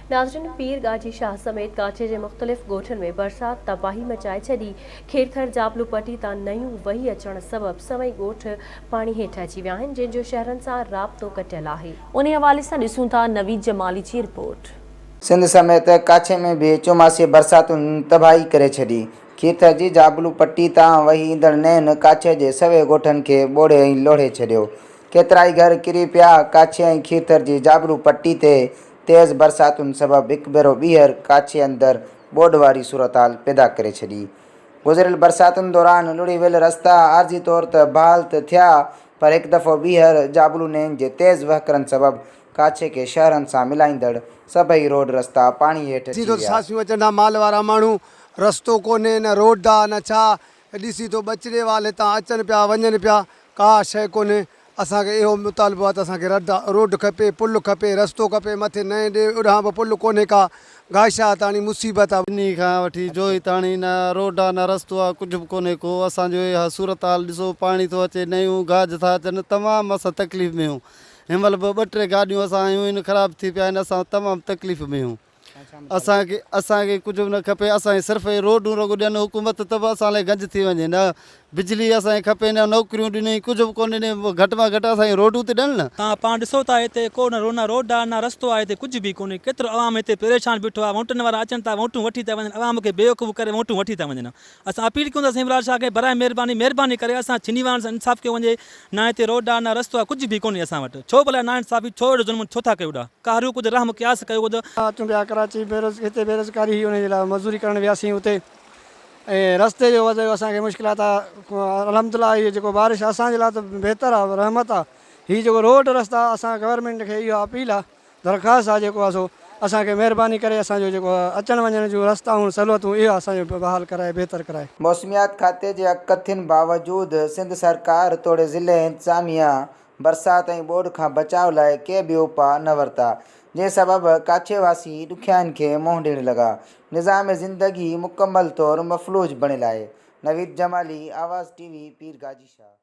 ناظرين پير گاجي شاهه سميت ڪاڇي جي مختلف ڳوٺن ۾ برسات تباهي مچائي ڇڏي، کيرٿر جابلو پٽي تان نيون وهي اچڻ سبب سوين ڳوٺ پاڻي هيٺ اچي ويا آهن جن جو شهرن سان رابطو ڪٽيل آهي. انهي حوالي سان ڏسون ٿا نويد جمالي جي رپورٽ. سنڌ سميت ڪاڇي ۾ به چوماسي برساتن تباهي ڪري ڇڏي، کيرٿر جي جابلو پٽي تان وهي ايندڙ نين ڪاڇي جي سوين ڳوٺن کي ٻوڙي ۽ لوڙهي ڇڏيو، ڪيترائي گهر ڪري پيا، ڪاڇي ۽ کيرٿر جي جابلو پٽي تي تيز برساتن سبب هڪ ڀيرو ٻيهر ڪاڇي اندر ٻوڏ واري صورتحال پيدا ڪري ڇڏي. گذريل برساتن دوران لڙهي ويل رستا عارضي طور ته بحال ته ٿيا پر هڪ دفعو ٻيهر جابلو نين جي تيز وهڪرن سبب ڪاڇي کي شهرن سان ملائيندڙ سڀئي روڊ رستا پاڻي هيٺ اچي ڏسين ٿو ته ويا. ساسيون اچن ٿا مال وارا ماڻهو رستو ڪونهي نه روڊ آ نه ڇا ڏسين ٿو ٻچڙي وال هتان اچن پيا وڃن پيا ڪا شيء ڪونهي اسان کي اهو مطالبو آهي ته اسان کي رڊ روڊ کپي، پل کپي، رستو کپي، مٿي نئين ڏي اڏهان به پل ڪونهي ڪا، گاشاهه تاڻي مصيبت آ. ٻني کان وٺي جوهي تاڻي نه روڊ آ نه رستو آ ڪجهه به ڪونهي ڪو اسان جو اها صورتحال ڏسو پاڻي ٿو اچي نيون گاج ٿا اچن تمام اسان تڪليف ۾ آهيون هن مهل به ٻه ٽي گاڏيون اسان آيون آهن خراب ٿي پيا آهن اسان تمام تڪليف ۾ آهيون. اسان کي اسان کي ڪجهه به نه کپي اسان کي صرف اهي روڊون رڳو ڏين حڪومت ته به اسان لاء گنج ٿي وڃي نه بجلي اسان کي کپي نه نوڪريون ڏني ڪجهه به ڪونه ڏني گهٽ مان گهٽ اسان کي روڊون ته ڏين نه. توهان پاڻ ڏسو ٿا هتي ڪو نه نه روڊ آ نه رستو آ هتي ڪجهه به ڪونهي ڪيترو عوام هتي پريشان بيٺو آ ووٽن وارا اچن ٿا ووٽون وٺي ٿا وڃن عوام کي بيوقوف ڪري ووٽون وٺي ٿا وڃن اسان اپيل ڪيون ٿا سائين عمران شاهه کي براء مهرباني مهرباني ڪري اسان ڇني وارن سان انصاف ڪيو وڃي نه هتي روڊ آ نه رستو آ ڪجهه به ڪونهي اسان وٽ ڇو ڀلا ناانصافي ڇو اهڙو ظلم ڇو ٿا ڪيو ڏا قاهرو ڪجهه رحم قياس ڪيو ڪجهه. اچون پيا ڪراچي بيروز هتي بيروزگاري هئي ان جي لاء مزوري ڪرڻ وياسين اتي ۽ رستي جو وجه اسان کي مشڪلات آ الحمدلله هي جيڪو بارش اسان جي لاء ته بهتر آ رحمت آ هي جيڪو روڊ رستا اسان گورنمينٽ کي اهو اپيل آ درخواست آ جيڪو آ سو اسان کي مهرباني ڪري اسان جو جيڪو اچڻ وڃڻ جون رستا هون سهولتون اهو اسان جو بحال ڪرائي بهتر ڪرائي. موسميات کاتي جي اڳڪٿين باوجود سنڌ سرڪار توڙي ضلعي انتظاميا برسات ۽ ٻوڏ کان بچاء لاء ڪي به اپاء نه ورتا، جنهن سبب ڪاڇي واسي ڏکيائين کي منهن ڏيڻ لڳا، نظام زندگي مڪمل طور مفلوج بڻيل آهي. نويد جمالي، آواز ٽي وي، پير گاجي شاهه.